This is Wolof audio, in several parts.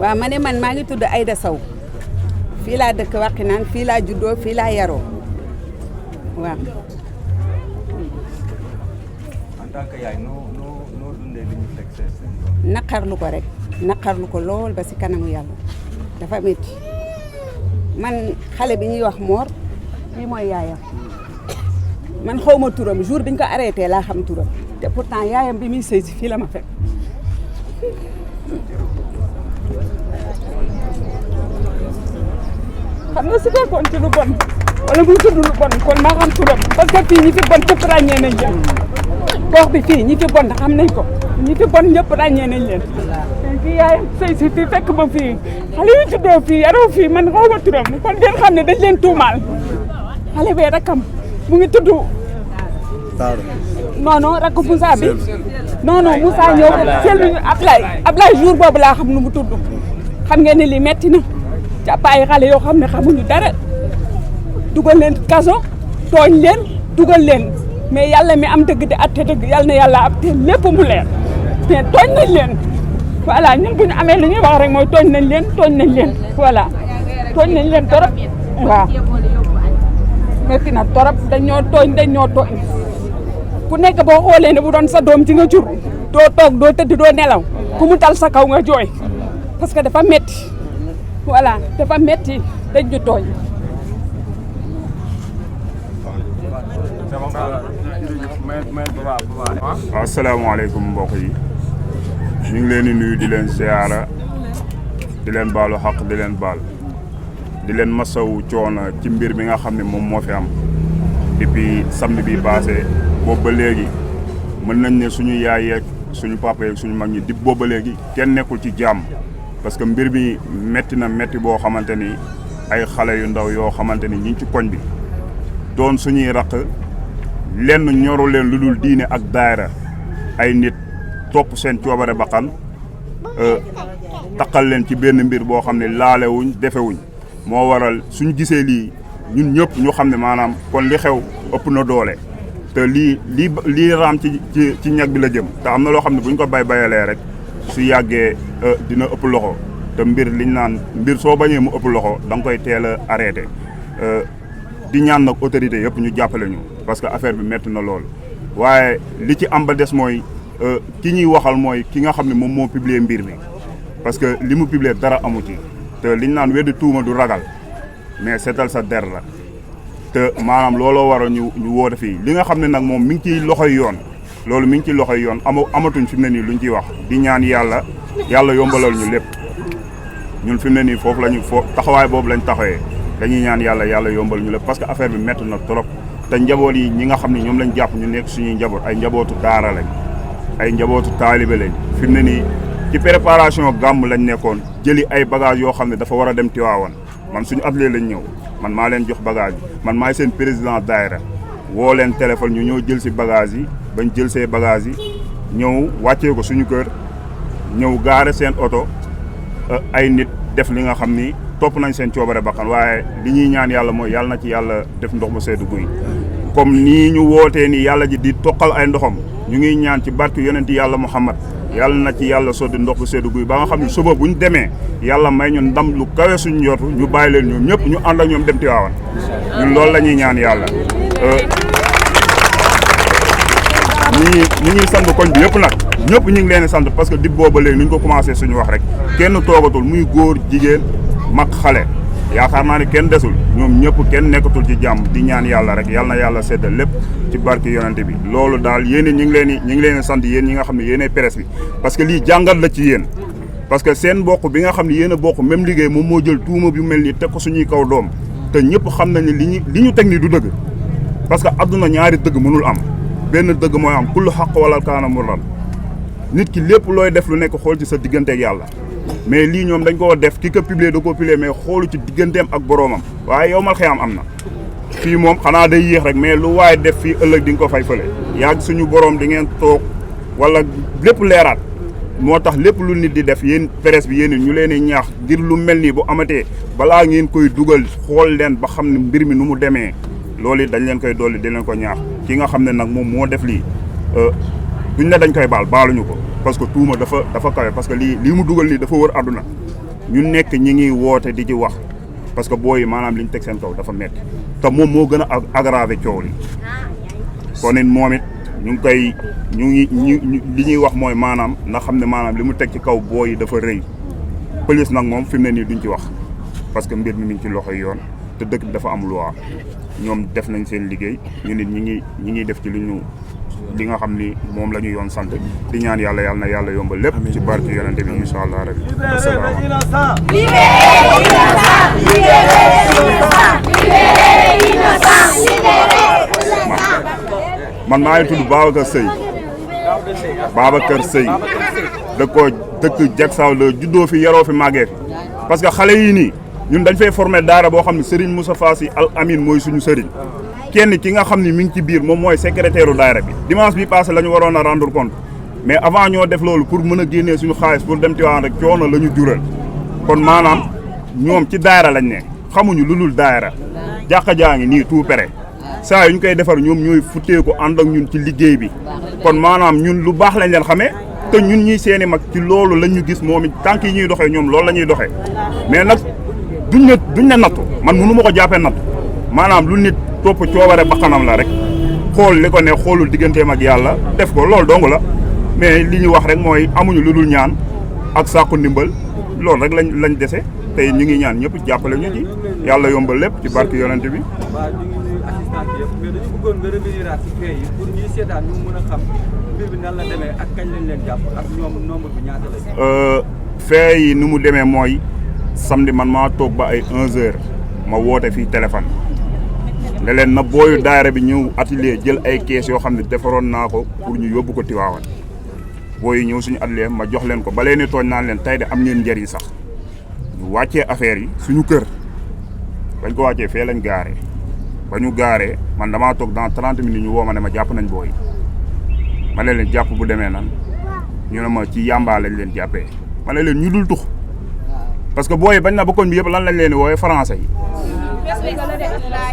waaw ma ne man maa ngi tudd Aïda Sow fii laa dëkk Wakhinane fii laa juddoo fii laa yaroo waaw. en tant que yaay noo dundee li ñu teg seen naqarlu ko rek naqarlu ko lool ba si kanamu yàlla dafa métti man xale bi ñuy wax Mor fii mooy yaayam man xaw ma turam jour biñ ko arrêté laa xam turam te pourtant yaayam bi muy sëy si fii la ma fekk. xam nga su fekkoon ci lu bon wala muy tudd lu bon kon maa xam turam parce que fii ñi fi bon ñëpp ràññee nañ leen gox bi fii ñi fi bon xam nañ ko ñi fi bon ñëpp ràññee nañ leen fii yaayam sëy si fii fekk ma fii xale yu tuddoo fii yaroo fii man xaw ma turam kon ngeen xam ne dañ leen tuumaal xale bee rakam mu ngi tudd non rakk Moussa bi non Moussa ñëw sel Ablaye jour boobu laa xam nu mu tudd xam ngeen ne lii metti na jàpp ay xale yoo xam ne xamuñu dara dugal leen kaso tooñ leen dugal leen mais yàlla mi am dëgg di atte dëgg yàlla na yàlla atte lépp mu leer mais tooñ nañ leen voilà ñun bu ñu amee li ñuy wax rek mooy tooñ nañ leen voilà tooñ nañ leen torop waaw metti na torop dañ ñoo tooñ ku nekk boo xoolee ne bu doon sa doom ci nga jur doo toog doo tëdd doo nelaw ku mu dal sa kaw nga jooy parce que dafa metti voilà dafa metti dañ ñu tooñ. asalaamaaleykum mbokk yi ñu ngi leen di nuyu di leen siyaara di leen baalu xaq di leen baal di leen masawu coono ci mbir mi nga xam ne moom moo fi am depuis samedi bi passé boobu ba léegi mën nañ ne suñu yaay yeeg suñu papa yeeg suñu mag ñi di boobu ba léegi kenn nekkul ci jàmm parce que mbir mi metti na metti boo xamante ni ay xale yu ndaw yoo xamante ni ñi ci koñ bi doon suñuy raq lenn ñoru leen lu dul diine ak daayira ay nit topp seen coobare bakkan taqal leen ci benn mbir boo xam ne laalewuñ defewuñ moo waral suñu gisee lii ñun ñëpp ñu xam ne maanaam kon li xew ëpp na doole te lii raam ci ñag bi la jëm te am na loo xam ne buñ ko bayalee rek su yàggee dina ëpp loxo te mbir liñ naan mbir soo bañee mu ëpp loxo da nga koy teel a arrêté di ñaan nag autorité yëpp ñu jàppale ñu parce que affaire bi métti na lool waaye li ci am ba des mooy ki ñuy waxal mooy ki nga xam ne moom moo publier mbir mi parce que li mu publier dara amu ci te liñ naan weddi tuuma du ragal mais seetal sa der la te maanaam looloo war a ñu woote fii li nga xam ne nag moom mi ngi ciy loxoy yoon loolu mi ngi ci loxoy yoon amatuñ fi mu ne nii luñ ciy wax di ñaan yàlla yombalal ñu lépp ñun fi mu ne nii foofu lañu taxawaay boobu lañ taxawee dañuy ñaan yàlla yombal ñu lépp parce que affaire bi métti na trop te njaboot yi ñi nga xam ne ñoom lañ jàpp ñu nekk suñuy njaboot ay njabootu daara lañ ay njabootu taalibe lañ fi mu ne nii ci préparation gàmm lañ nekkoon jëli ay bagages yoo xam ne dafa war a dem Tiwaawan man suñu atelier lañ ñëw man maa leen jox bagage bi man maay seen président daayira woo leen téléphone ñu ñëw jël si bagage yi bañ jël see bagage yi ñëw wàccee ko suñu kër ñëw gaare seen oto ay nit def li nga xam ni topp nañ seen coobare bakkan waaye li ñuy ñaan yàlla mooy yàlla na ci yàlla def ndox mu seddu guy comme nii ñu wootee ni yàlla ji di toqal ay ndoxam ñu ngi ñaan ci barke yonenti yàlla Muhammad yàlla na ci yàlla soddi ndox bu seddu guy ba nga xam ne suba buñ demee yàlla may ñu ndam lu kawe suñu yotu ñu bàyyi leen ñoom ñëpp ñu ànd ak ñoom dem Tiwaawan ñun loolu la ñuy ñaan yàlla ñi ñuy sant koñ bi yëpp nag ñëpp ñu ngi leen di sant parce que di booba léegi ni ñu ko commencé suñu wax rek kenn toogatul muy góor jigéen mag xale yaakaar naa ne kenn desul ñoom ñëpp kenn nekkatul ci jàmm di ñaan yàlla rek yàlla na yàlla seddal lépp ci barke yonente bi loolu daal yéen ñu ngi leen sant yéen ñi nga xam ne yéenay presse bi parce que lii jàngat la ci yéen parce que seen bokk bi nga xam ne yéen a bokk même liggéey moom moo jël tuuma bi mel nii teg ko suñuy kaw doom te ñëpp xam nañ ne li ñu teg nii du dëgg parce que adduna ñaari dëgg mënul am benn dëgg mooy am kullu xaq wala kaana murran nit ki lépp looy def lu nekk xool ci sa digganteeg yàlla mais lii ñoom dañ koo def ki ko publier da koo publier mais xoolu ci digganteem ak boroomam waaye yow mal xëyam am na fii moom xanaa day yéex rek mais lu waaye def fii ëllëg di nga ko fay fële yàgg suñu boroom di ngeen toog wala lépp leeraat moo tax lépp lu nit di def yéen presse bi yéen ñu leen di ñaax ngir lu mel nii bu amatee balaa ngeen koy dugal xool leen ba xam ne mbir mi nu mu demee loolu it dañ leen koy dolli di leen ko ñaax ki nga xam ne nag moom moo def lii duñ ne dañ koy baaluñu ko parce que tuuma dafa kawe parce que lii mu dugal nii dafa wër àdduna ñu nekk ñi ngi woote di ci wax parce que booy yi maanaam li ñu teg seen kaw dafa metti te moom moo gën a aggravé coow li kon it moom it ñu ngi koy li ñuy wax mooy maanaam na xam ne maanaam li mu teg ci kaw booy yi dafa rëy police nag moom fi mu ne nii duñ ci wax parce que mbir mi ngi ci loxoy yoon te dëkk bi dafa am loi ñoom def nañ seen liggéey ñu nit ñi ngi def ci li nga xam ni moom la ñu yoon sant di ñaan yàlla na yàlla yombal lépp ci barke yonente bi incha allah rabbi man maa ngi tudd Babacar Seye dëkk Jaksaaw la juddoo fi yaroo fi màggee fi parce que xale yii nii ñun dañ fay formé daara boo xam ne Serigne Moustapha Sy Al Amine mooy suñu Serigne kenn ki nga xam ne mi ngi ci biir moom mooy secrétaire daara bi dimanche bi passé la ñu waroon a rendre compte mais avant ñoo def loolu pour mën a génnee suñu xaalis pour dem Tivaouane rek coono la ñu jural kon maanaam ñoom ci daara lañ ne xamuñu lu dul daara jàkka jaa ngi nii tout près saa yu ñu koy defar ñoom ñooy futteeku ànd ak ñun ci liggéey bi kon maanaam ñun lu baax lañ leen xamee te ñun ñuy seeni mag ci loolu lañ ñu gis moom it tànk yi ñuy doxee ñoom loolu la ñuy doxee mais nag duñ ne nattu man mënu ma ko jàppee nattu maanaam lu nit topp coobare ba xanam la rek xool li ko ne xoolul digganteem ak yàlla def ko loolu dong la mais li ñu wax rek mooy amuñu lu dul ñaan ak sàkku ndimbal loolu rek lañ dese tey ñu ngi ñaan ñëpp jàppale ñu ci yàlla yombal lépp ci barke yonent bi. waaw ñu ngi nuyu assistant bi yëpp mais dañu bëggoon nga revenir ci fee yi pour ñuy seetaan ñu mën a xam mbir bi nan la demee ak kañ lañ leen jàpp ak ñoom nombre bi ñaata la. fee yi ni mu demee mooy samedi man maa toog ba ay 11h ma woote fii téléphone ne leen na booyu daayira bi ñëw atelier jël ay kees yoo xam ne defaroon naa ko pour ñu yóbbu ko Tivaouane booy ñëw suñu atelier ma jox leen ko ba leen tooñ naan leen tey de am ngeen njëriñ sax ñu wàccee affaire yi suñu kër bañ ko wàccee fee lañ gaaree ba ñu gaaree man damaa toog dans 30 minutes ñu woo ma ne ma jàpp nañ booy ma ne leen jàpp bu demee nan ñu ne ma ci yàmbaa lañ leen jàppee ma ne leen ñu dul tux parce que booy bañ na ba koñ bi yëpp lan lañ leen di wooyee français yi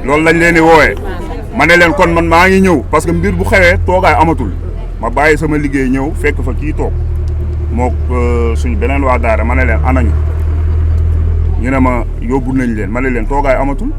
loolu lañ leen di wooyee ma ne leen kon man maa ngi ñëw parce que mbir bu xewee toogaay amatul ma bàyyi sama liggéey ñëw fekk fa kii toog moo suñu beneen waa daara ma ne leen anañu ñu ne ma yóbbu nañ leen ma ne leen toogaay amatul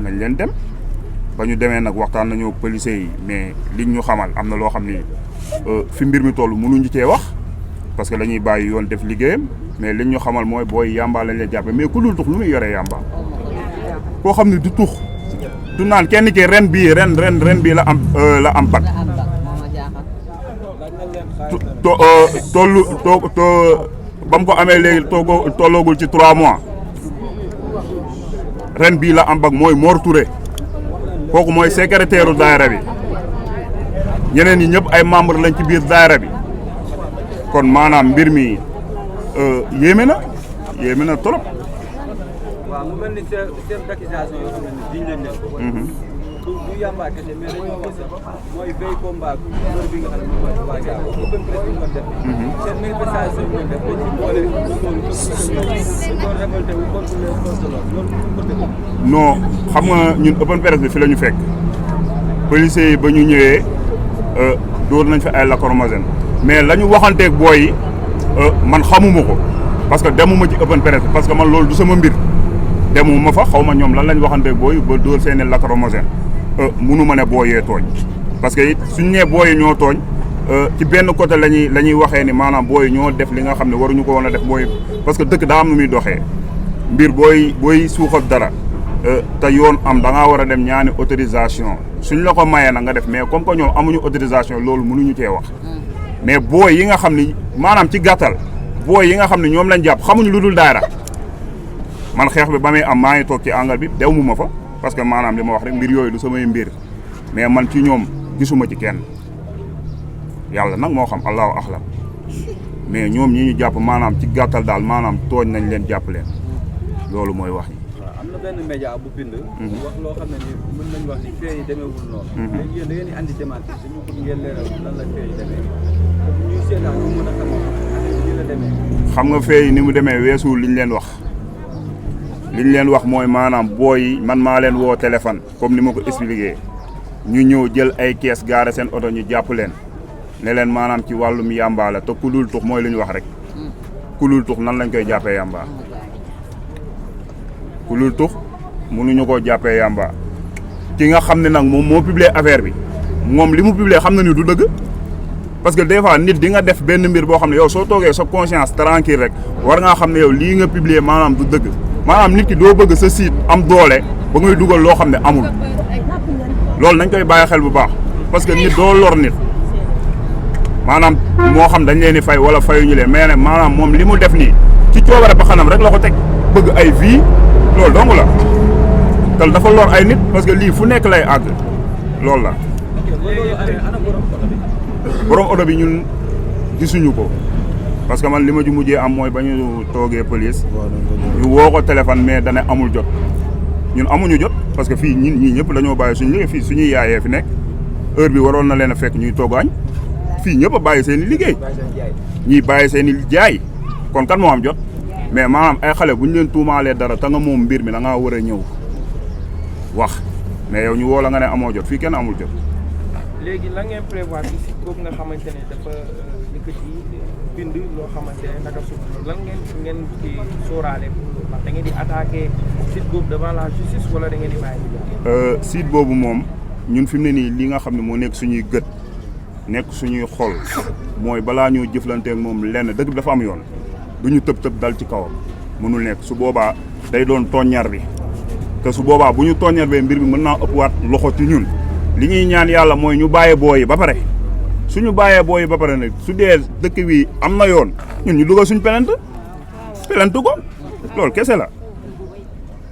nañ leen dem ba ñu demee nag waxtaan nañoo policiers yi mais liñ ñu xamal am na loo xam ni fi mbir mi toll mënuñu cee wax parce que dañuy bàyyi yoon def liggéeyam mais liñ ñu xamal mooy booy yàmbaa lañ leen jàppe mais ku dul tux lu muy yoree yàmbaa koo xam ne du tux du naan kenn ki ren bii la am bat ba mu ko amee léegi tolloogul ci 3 mois ren bii la am bag mooy Mor Touré kooku mooy secrétaire daayira bi ñeneen ñi ñëpp ay membre lañ ci biir daayira bi kon maanaam mbir mi yéeme na trop. waaw mu mel ni seen accusation yoo xam ne diñ leen leen ko du yàmbaa kese mais dañoo gis mooy veille combat heure bi nga xam ne moom mooy waa Diao open press bi nga def seen manifestation bi nga def dañ ci boole ñu doon révolté wu contre les forces de l'ordre loolu ñu ko def non xam nga ñun open press bi fi la ñu fekk policiers yi ba ñu ñëwee dóor nañ fi ay lacrymogène mais la ñu waxanteeg booy yi man xamuma ko parce que demuma ci open press parce que man loolu du sama mbir demuma fa xaw ma ñoom lan lañ waxanteeg booy ba dóor seeni lacrymogène munu ma ne booyee tooñ parce que it suñ nee booyi ñoo tooñ ci benn côté la ñuy waxee ni maanaam booy ñoo def li nga xam ne waruñu ko woon a def booy parce que dëkk daa am nu muy doxee mbir booy suuxat dara te yoon am da ngaa war a dem ñaani autorisation suñ la ko mayee na nga def mais comme que ñoom amuñu autorisation loolu mënuñu cee wax mais booy yi nga xam ni maanaam ci gàttal booy yi nga xam ne ñoom lañ jàpp xamuñu lu dul daara man xeex bi ba muy am maa ngi toog ci angle bi dew mu ma fa parce que maanaam li ma wax rek mbir yooyu du samay mbir mais man ci ñoom gisuma ci kenn yàlla nag moo xam allahu axlam mais ñoom ñi ñu jàpp maanaam ci gàttal daal maanaam tooñ nañ leen jàpp leen loolu mooy wax yi. waaw am na benn média bu bind. wax loo xam ne ni mën nañu wax ni fee yi demeewul noonu. léegi yéen da ngeen di andi demande dañu bëgg ngeen leeral lan la fee yi demee ñuy seetaan ñu mën a xam ni la demee. xam nga fee yi ni mu demee weesuwul liñ leen wax. liñ leen wax mooy maanaam booy yi man maa leen woo téléphone comme ni ma ko expliqué ñu ñëw jël ay kees gaare seen oto ñu jàpp leen ne leen maanaam ci wàllum yàmbaa la te ku dul tux mooy li ñu wax rek ku dul tux nan lañ koy jàppee yàmbaa ku lul tux mënuñu koo jàppee yamba ki nga xam ne nag moom moo publier affaire bi moom li mu publier xam na ni du dëgg parce que des fois nit di nga def benn mbir boo xam ne yow soo toogee sa conscience tranquille rek war ngaa xam ne yow lii nga publier maanaam du dëgg maanaam nit ki doo bëgg sa site am doole ba ngay dugal loo xam ne amul loolu nañ koy bàyyi xel bu baax parce que nit doo lor nit maanaam moo xam dañ leen di fay wala fayuñu leen mais nag maanaam moom li mu def nii ci coobare ba xanam rek la ko teg bëgg ay vie loolu dong la te dafa lor ay nit parce que lii fu nekk lay àgg loolu la. borom oto bi ñun gisuñu ko parce que man li ma ju mujjee am mooy ba ñu toogee police ñu woo ko téléphone mais dana amul jot ñun amuñu jot parce que fii ñun ñii ñëpp dañoo bàyyi suñu liggéey fii suñuy yaayee fi nekk heure bi waroon na leen a fekk ñuy togg añ fii ñëpp a bàyyi seen i liggéey ñii bàyyi seen i jaay kon kan moo am jot mais maanaam ay xale bu ñu leen tuumaalee dara te nga moom mbir mi da ngaa war a ñëw wax mais yow ñu woo la nga ne amoo jot fii kenn amul jot. léegi la ngeen prévoir ci site boobu nga xamante ne dafa yëkkati bind loo xamante ne naka suuf lan ngeen ci sóoraale ndax da ngeen di attaquer site boobu devant la justice wala da ngeen di bàyyi. site boobu moom ñun fi mu ne nii li nga xam ne moo nekk suñuy gët nekk suñuy xol mooy balaa ñoo jëflanteeg moom lenn dëgg bi dafa am yoon du ñu tëb dal ci kawam mënul nekk su boobaa day doon tooññar bi te su boobaa bu ñu tooññar bee mbir bi mën naa ëppwaat loxo ci ñun. li ñuy ñaan yàlla mooy ñu bàyyee booy yi ba pare suñu bàyyee booy yi ba pare nag su dee dëkk bi am na yoon ñun ñu dugal suñ pelante ko loolu kese la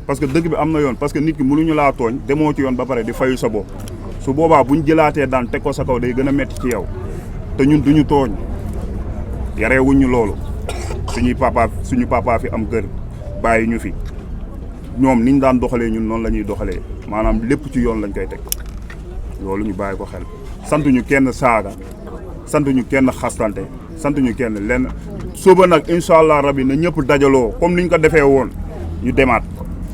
parce que dëkk bi am na yoon parce que nit ki mënuñu laa tooñ demoo ci yoon ba pare di fayu sa bopp su boobaa buñ jëlaatee daan teg ko sa kaw day gën a metti ci yow te ñun duñu tooñ yareewuñ ñu loolu suñu papa fi am kër bàyyi ñu fi ñoom niñ daan doxalee ñun noonu la ñuy doxalee maanaam lépp ci yoon lañ koy teg loolu ñu bàyyi ko xel sant ñu kenn saaga sant ñu kenn xastante sant ñu kenn lenn suba nag incha allah rabi na ñëpp dajaloo comme niñ ko defee woon ñu demaat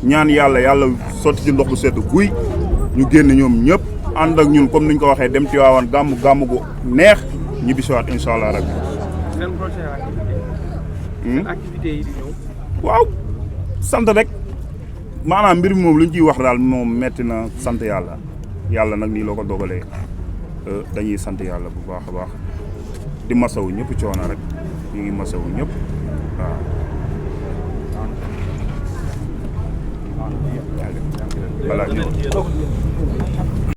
ñaan yàlla sotti ci ndox bu sedd guy ñu génn ñoom ñëpp ànd ak ñun comme niñ ko waxee dem Tiwaawan gàmm gu neex ñu bisiwaat incha allah rabi. seen prochaine activité yi di ñëw. waaw sant rek maanaam mbir mi moom lu ñu ciy wax daal moom metti na sant yàlla nag nii loo ko dogalee dañuy sant yàlla bu baax a baax di masawu ñëpp coono rek ñu ngi masawu ñëpp waaw. voilà.